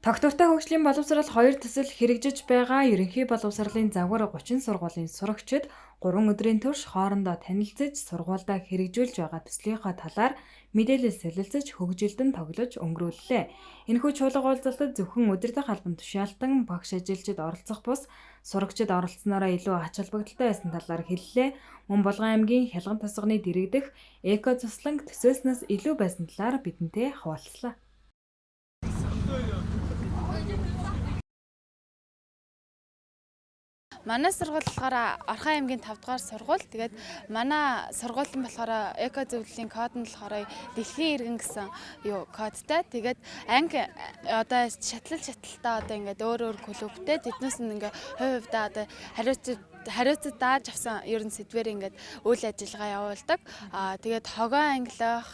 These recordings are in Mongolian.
Тогтвортой хөгжлийн боловсрол хоёр төсөл хэрэгжиж байгаа ерөнхий боловсролын загвар 30 сургуулийн сурагчид 3 өдрийн турш хоорондоо танилцаж, сургуульдаа хэрэгжүүлж байгаа төслийнхөө талаар мэдээлэл солилцож, хөгжилдөн тоглож өнгөрүүллээ. Энэхүү чуулга уулзалтад зөвхөн удирдах албан тушаалтан багш ажилчид оролцох бус сурагчид оролцсноороо илүү ач холбогдолтой байсан талаар хэллээ. Мөн Булган аймгийн хялган тосгоны дэргэдэх эко цусланг төсөөснөөс илүү байсан талаар бидэнтэй хуваалцлаа. Манай сургууль болохоор Орхон аймгийн 5 дугаар сургууль. Тэгээд манай сургууль нь болохоор эко зөвлөлийн код нь болохоор дэлхийн иргэн гэсэн юу кодтай. Тэгээд анги одоо шатлал шаталтаа одоо ингээд өөр өөр клубтэй тэднээс нь ингээд хувь хувьдаа одоо хариуцаж дааж авсан ер нь сэдвээр ингээд үйл ажиллагаа явуулдаг. Тэгээд хогоо ангилах,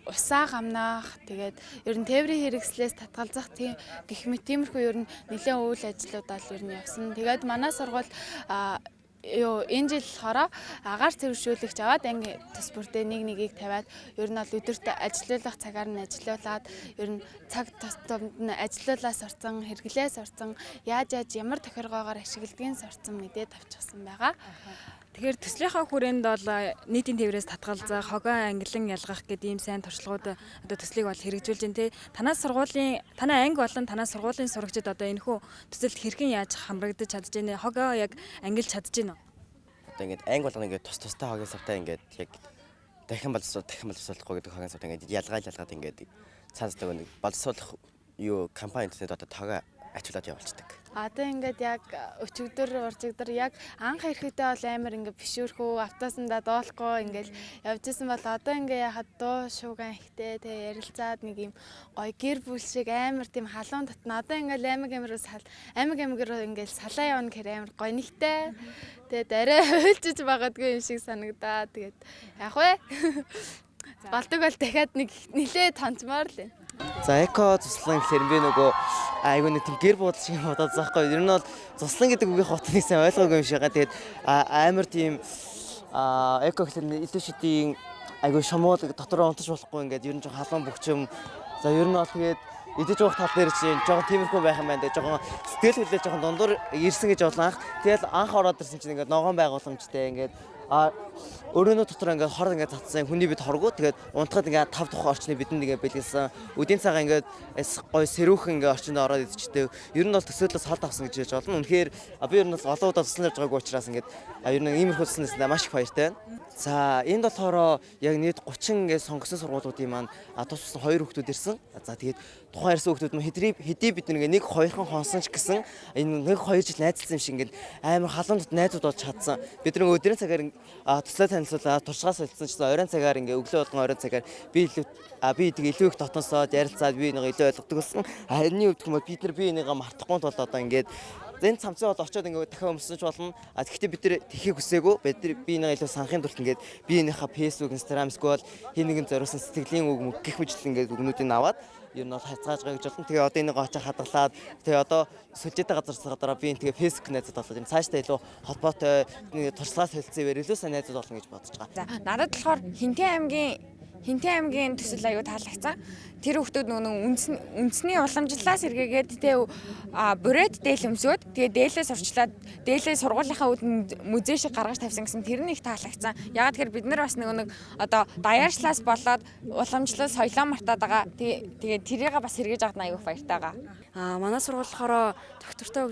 усаа гамнах, тэгээд ер нь тээврийн хэрэгслээс татгалзах тийм гэх мэт тиймэрхүү ер нь нэлээд үйл ажлуудаа л ер нь явсан. Тэгээд манай сургууль юу энэ жил болохоор агаар цэвэршүүлэгч аваад анги төс бүртээ нэг нэгийг тавиад ер нь бол өдөрт ажиллуулах цагаар нь ажиллуулад ер нь цаг тутамд нь ажиллуулаа сурцсан, хэрэглээ сурцсан, яаж яаж ямар тохиргоогоор ашигладгийг сурцсан мэдээд авчихсан байгаа. Тэгэхээр төслийнхаа хүрээнд бол нийтийн тээврээс татгалзах, хогоо ангилан ялгах гэдэг ийм сайн туршлагууд одоо төслийг бол хэрэгжүүлж байна те. Танай сургуулийн, танай анги болон танай сургуулийн сурагчид одоо энэхүү төсөлд хэрхэн яаж хамрагдаж чадж байна? Хогоо яг ангилж чадж байна уу? Одоо ингээд анги болгоно ингээд тус тустай хогийн савтай ингээд яг дахин боловсруул дахин боловсруулахгүй гэдэг хогийн савтай ингээд ялгаал ялгаад ингээд цаанаас нэг боловсруулах юу компани интернет одоо тоогоо ачуулаад явуулцдаг. Одоо ингээд яг өчигдөр уржигдөр яг анх ирэхдээ бол амар ингээд бишүүрхүү автосандаа дуулахгүй ингээд явж исэн бол одоо ингээд яхад дуу шууган ихтэй тэгээ ярилцаад нэг юм гоё гэр бүл шиг амар тийм халуун татна. Одоо ингээд аймаг аймаг руу сал аймаг аймаг руу ингээд салаа явна гэхээр амар гоё нэгтэй. Тэгээд арай хуйлчиж магадгүй юм шиг санагдаа. Тэгээд яах вэ? Болдог бол дахиад нэг нилээ тонцмоор л байна. За эко цуслан гэхэлэр би нөгөө айгүй нэг тийм гэр буудал шиг юм бодоод байгаа байхгүй. Ер нь бол цуслан гэдэг үгийн хотныг сайн ойлгоогүй юм шиг байгаа. Тэгээд амар тийм эко гэхэлэр илүү шидийн айгүй шумуул дотор унтаж болохгүй ингээд ер нь жоохон халуун бөгчөм. За ер нь бол тэгээд идэж уух тал дээр чинь жоохон тиймэрхүү байх юм байна. Тэгээд жоохон сэтгэл хөдлөл жоохон дундуур ирсэн гэж бодлоо анх. Тэгэл анх ороод ирсэн чинь ингээд ногоон байгууламжтай ингээд өрөөнөө дотор ингээд хор ингээд татсан хүний бид хоргоо тэгээд унтахад ингээд тав тухайн орчны бидэнд ингээд бэлгэлсэн үдийн цагаа ингээд гоё сэрүүхэн ингээд орчинд ороод идчихдэг. Ер нь бол төсөөлөөс холд авсан гэж хэлж болно. Үнэхээр би ер нь бол олон удаа туслан явж байгаагүй учраас ингээд ер нь иймэрхүү туслан маш их баяртай байна. За энд болохоор яг нийт 30 ингээд сонгосон сургуулиудын маань тус тусан 2 хүүхдүүд ирсэн. За тэгээд тухайн ирсэн хүүхдүүд маань хэдий бид нэг нэг хоёрхан хонсон ч гэсэн энэ нэг 2 жил найзалсан юм шиг ингээд амар халуун дот найзууд болж чадсан. Бид нэг өдрийн цагаар туслаа танилцуулаад туршлагаа солилцсон ч оройн цагаар ингээ өглөө болгон оройн цагаар би илүү би тэг илүү их дотонсоод ярилцаад би нэг илүү ойлгодог болсон. Харины өвдөх юм бол бид нар би энийгээ мартахгүй тул одоо ингээд энэ цамцын бол очиод ингээ дахиад өмсөж болно. А тэгэхдээ бид нар тэхийг хүсээгүй. Бид нар би нэг илүү санахын тулд ингээд би энийхээ Facebook, Instagram эсвэл хин нэгэн зориулсан сэтгэлийн үг мөг гих мэтлэн ингээд үгнүүдийг аваад ер нь бол хязгааж байгаа гэж болно. Тэгээ одоо энийг очиж хадгалаад тэгээ одоо сүлжээтэй газар цагаад би тэгээ Facebook найзууд болоод юм цаашдаа илүү холбоотой туршлагаа солилцсон ивэр илүү сайн найзууд болно гэж бодож байгаа. За надад болохоор Хинтээ аймгийн төсөл аюу таалагдсан. Тэр хүмүүс нөгөө үндэсний уламжлалаас сэргээгээд тэ бүрээд дээл өмсөөд тэгээ дээлээ сурчлаад дээлээ сургуулийнхаа үд музей шиг гаргаж тавьсан гэсэн тэр нь их таалагдсан. Ягаад тэгэхээр бид нар бас нөгөө нэг одоо даяаршлаас болоод уламжлал соёлоо мартаад байгаа. Тэгээ тэрийг бас сэргээж аваад аюу баяртай байгаа. Манай сургууль болохоор доктортой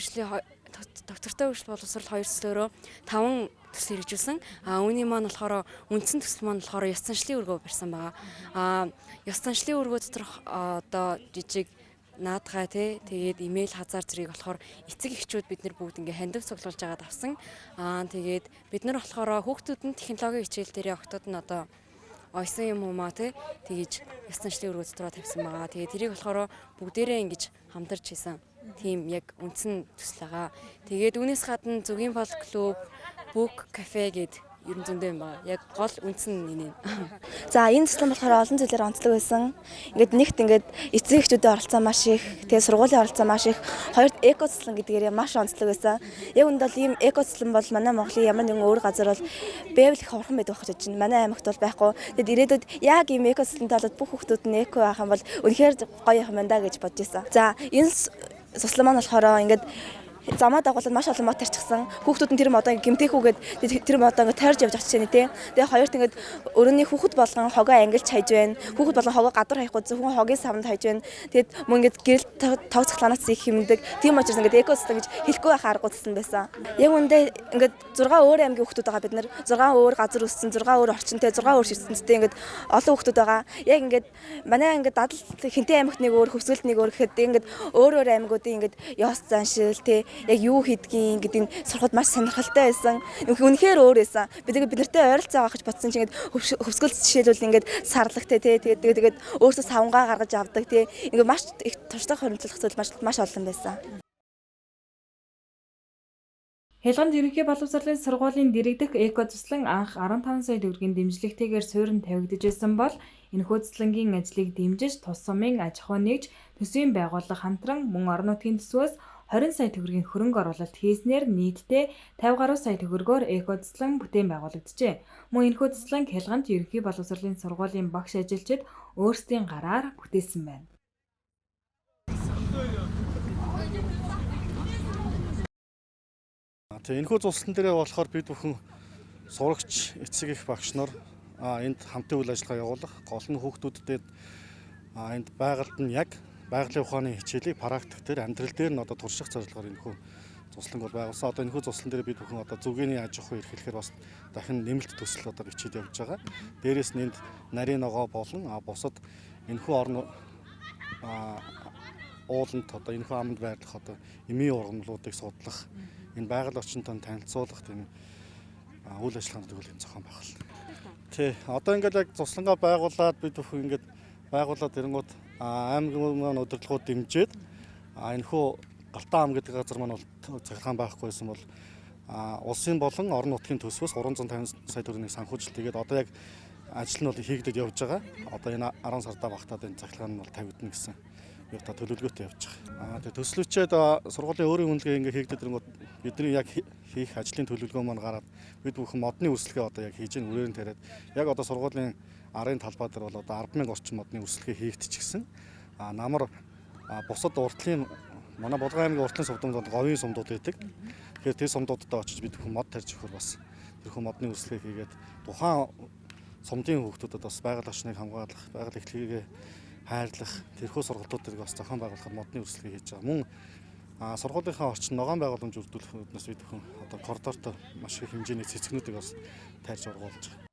хөгжил боловсрол хоёр төслөөрөө 5 төсөл хэрэгжүүлсэн. Үүний маань болохоор үндсэн төсөл маань болохоор ёс заншлын өргөө барьсан байгаа. Ёс заншлын өргөө доторх одоо жижиг наадгаа тий тэгээд имэйл хазаар зэрэг болохоор эцэг эхчүүд бид нар бүгд ингээ хандив цуглуулж агаад авсан. Тэгээд бид нар болохоор хүүхдүүд нь технологийн хичээл дээрээ октод нь одоо ойсон юм уу тий тэгэж ёс заншлын өргөө дотроо тавьсан байгаа. Тэгээд тэрийг болохоор бүгдээрээ ингэж хамтарч хийсэн. Тийм яг үндсэн төсөл байгаа. Тэгээд үүнээс гадна зүгийн фолк клуб, book cafe гэд Ер нь зөндөө юм байна. Яг гол үндсэн нь энэ. За энэ туслан болохоор олон зүйлээр онцлог байсан. Ингээд нэгт ингээд эцэг эхчүүдийн оролцоо маш их, тэгээ сургуулийн оролцоо маш их. Хоёрт эко туслан гэдгээрээ маш онцлог байсан. Яг үүнд бол ийм эко туслан бол манай Монголын ямар нэгэн өөр газар бол байвал их ховорхон байдаг гэж бодож байна. Манай аймагт бол байхгүй. Тэгэд ирээдүйд яг ийм эко туслантай болоод бүх хүүхдүүд нь эко байх юм бол үнэхээр гоё юм байна да гэж бодож байсан. За энэ туслан маань болохоор ингээд замаа дагуулад маш олон мод тарчихсан. Хүүхдүүд нь тэр модоо гэмтээхүүгээд тэр модоо ингээд тойрж явж байгаа жишээ нь тий. Тэгээ хоёрт ингээд өрөөний хүүхэд болгон хогоо ангилж хайж байна. Хүүхэд болгон хогоо гадуур хаяхгүй зөвхөн хогийн савнд хайж байна. Тэгээд мөн ингээд гэрэл тог цахилгаанаас их хэмнэдэг. Тийм учраас ингээд экосистем гэж хэлэхгүй байх аргагүй тусан байсан. Яг үндэ ингээд 6 өөр аймгийн хүүхдүүд байгаа бид нар. 6 өөр газар өссөн, 6 өөр орчинтой, 6 өөр ширтэнцтэй ингээд олон хүүхдүүд байгаа. Яг ингээд манай ингээд дадал Хинтээ аймагт нэг өөр, Хөвсгөлд нэг өөр гэхэд ингээд өөр өөр аймагуудын ингээд ёс заншил тий яг юу хийдгийг гэдэг нь сурахад маш сонирхолтой байсан. Үнэхээр өөр байсан. Бид нартэй ойролцоо байгаа гэж бодсон чинь ингээд Хөвсгөл жишээлбэл ингээд сарлагтай тий тэгээд тэгээд өөрсдөө савнгаа гаргаж авдаг тий ингээд маш их туршлага хоримтлах зүйл маш олон байсан. Хялганд ерөнхий боловсролын сургуулийн дэрэгдэх эко туслан анх 15 сая төгрөгийн дэмжлэгтэйгээр суурин тавигдаж байсан бол энэхүү туслангийн ажлыг дэмжиж тус сумын аж ахуй нэгж төсвийн байгууллага хамтран мөн орон нутгийн төсвөөс 20 сая төгрөгийн хөрөнгө оруулалт хийснээр нийтдээ 50 гаруй сая төгрөгөөр эко туслан бүтээн байгуулагджээ. Мөн энэхүү туслан Хялганд ерөнхий боловсролын сургуулийн багш ажилчид өөрсдийн гараар бүтээсэн байна. Тэгээ энэхүү туслан дээрээ болохоор бид бүхэн сурагч, эцэг их багш нар энд хамтын үйл ажиллагаа явуулах, гол нь хүүхдүүдэд энд байгальд нь яг байгалийн ухааны хичээлийг практик дээр амьдрал дээр нь одоо турших зорилгоор энэхүү тусланг бол байгуулсан. Одоо энэхүү туслан дээр бид бүхэн одоо зүгээний аж ахуй эрхлэхээр бас дахин нэмэлт төсөл одоо бичээд явж байгаа. Дээрээс нь энд нарийн ногоо болон бусад энэхүү орон ууланд одоо энэхүү аманд байрлах одоо эмийн ургамлуудыг судлах, энэ байгаль орчинтой танилцуулах тийм үйл ажиллагаанд төлөв зохион байгуулна. Тий, одоо ингээд яг туслангаа байгуулад бид бүхэн ингээд байгуулад эрэнгууд аймгийн маань удирдлагууд дэмжиж энэхүү Галтаан ам гэдэг газар маань бол цахилгаан байхгүй байсан бол улсын болон орон нутгийн төсвөөс 350 сая төгрөгийн санхүүжилт хийгээд одоо яг ажил нь бол хийгдээд явж байгаа. Одоо энэ 10 сардаа багтаад энэ цахилгаан нь бол тавигдана гэсэн юу та төлөвлөгөөтэй явж байгаа. Тэгээ төслөвчээд сургуулийн өөрийн үнэлгээ ингээ хийгдээд ирэнгүүт бидний яг хийх ажлын төлөвлөгөө маань гараад бид бүхэн модны өрсөлгөө одоо яг хийж гин үрээр нь тариад яг одоо сургуулийн арын талбай дээр бол одоо 10,000 орчим модны өрсөлгөө хийгдчихсэн. Намар бусад уртлын манай Булган аймгийн уртлын сувдамд говийн сумдууд байдаг. Тэгэхээр тэр сумдуудад очиж бид бүхэн мод тарьж өгөхөр бас тэрхүү модны өрсөлгөө хийгээд тухайн сумдын хүүхдүүдэд бас байгаль орчныг хамгаалах, байгаль эхлэгийг хайрлах тэрхүү сургалтуудыг бас зохион байгуулахад модны өрсөлгөө хийж байгаа. Мөн сургуулийнхаа орчин ногоон байгууламж бүрдүүлэх үүднээс бид бүхэн одоо коридорт маш их хэмжээний цэцгнүүдийг бас тайрч ургуулж байгаа.